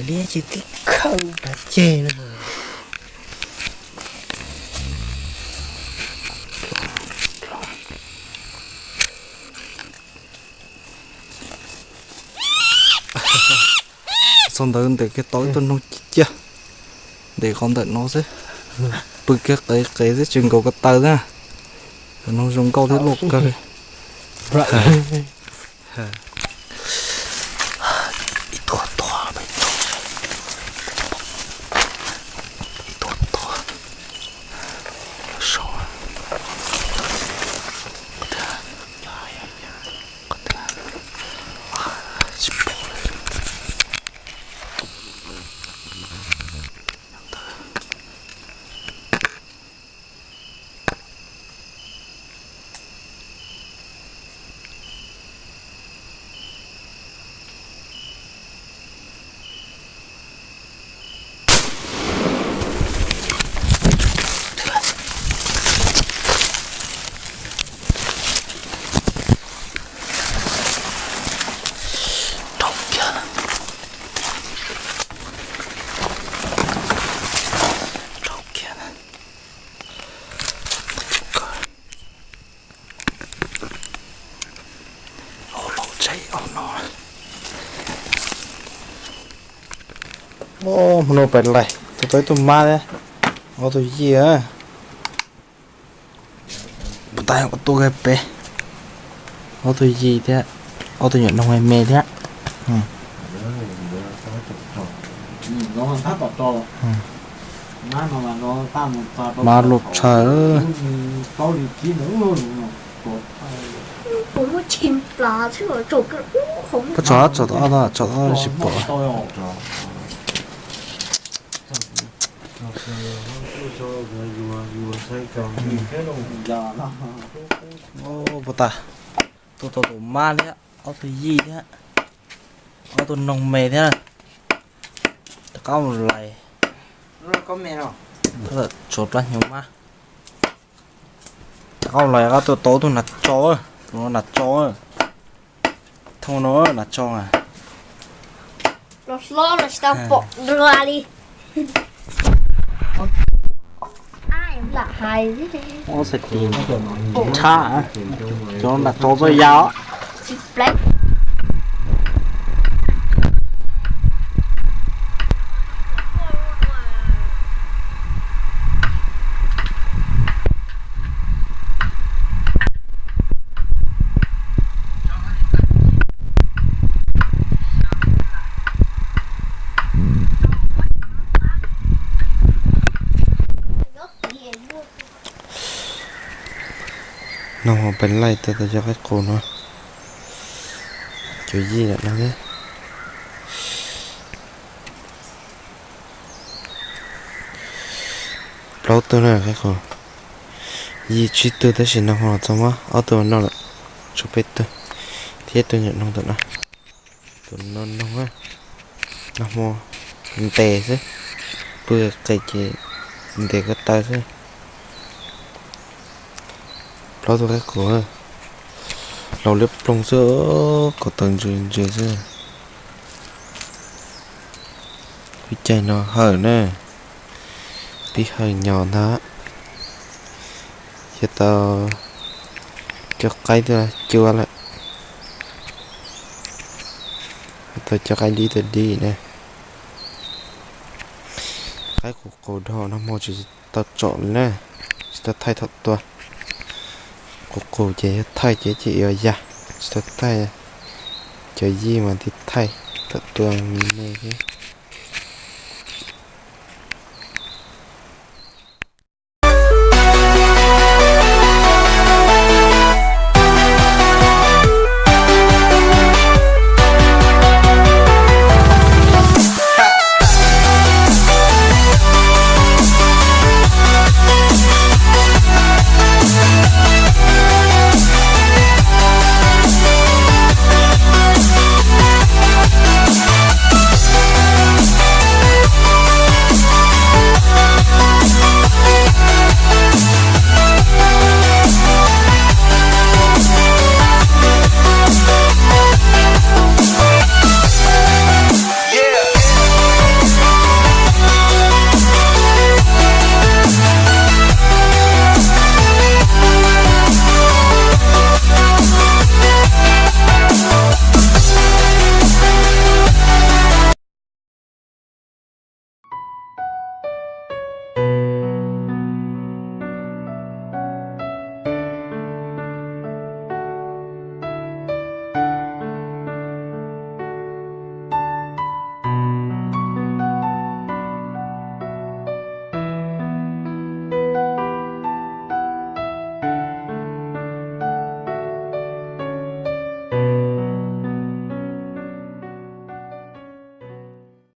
Liab ces tib khawb nrad ceg na. Txog ntawd ntes kiag tau ib tug noog ciaj ciaj, ntes qhov ntawm no xwb. Pw kiag qev qev xwb tsis nkaus ko taw xwb. Tus noog zoo nkauj thiab loj kawg li. Ib tug tuag, ib tug tuag. Los sau. Rau kiag, rau kiag na. Tsis kawg. Au, laus tshaj au no. Hmo no pem laim tua tau ib tug mab thiab ob tug yij. Puas tas kuv tua kiag pem, ob tug yij thiab ob tug nyuam noog me me thiab. Mab luj tshaj. Pob tsuas tsom tau, tsom tau tsis pom. Puas tas, tua tau tus mab thiab ob tug yij thiab ob tug noog me thiab. Rov qab mus lais, tsuav plab hnyuv mab. Rov qab mus lais, rov qab tua tau tus nas tso, tus no nas tso. Thooj no nas tso a. Los hlob los tsis tau pom dua li. Lam hais tshaj, cov nram tso txoj ya os. No peb laij tau cov qaib qus no, cov yij lam no thiab. Plaub tug na qaib qus, yij tsib tug tab sis nag hmo txog muab ob tug no lawm, tshuav peb tug thiab ib tug nyuam noog ntawm no. Tus no noog, nag hmo ntes xwb, pw qis ces ntes ko taw xwb. Plaub tug qaib qus, laus liab ploog xwb, ko taw ntsws ntsws xwb. Lub caij no hawm na, pib hawm nyos ntag. Yog tau cov qaib tuaj cua lawm, tau cov qaib dib tuaj dib na. Qaib qus qus dhau nag hmo tsis tau tsom li na, tsis tau thaij thaum tua. Qus qus ces yog thaij ces ces yuav yag, tsis tau thaij. Cov yij mas thiaj thaij thaum tua me me thiab.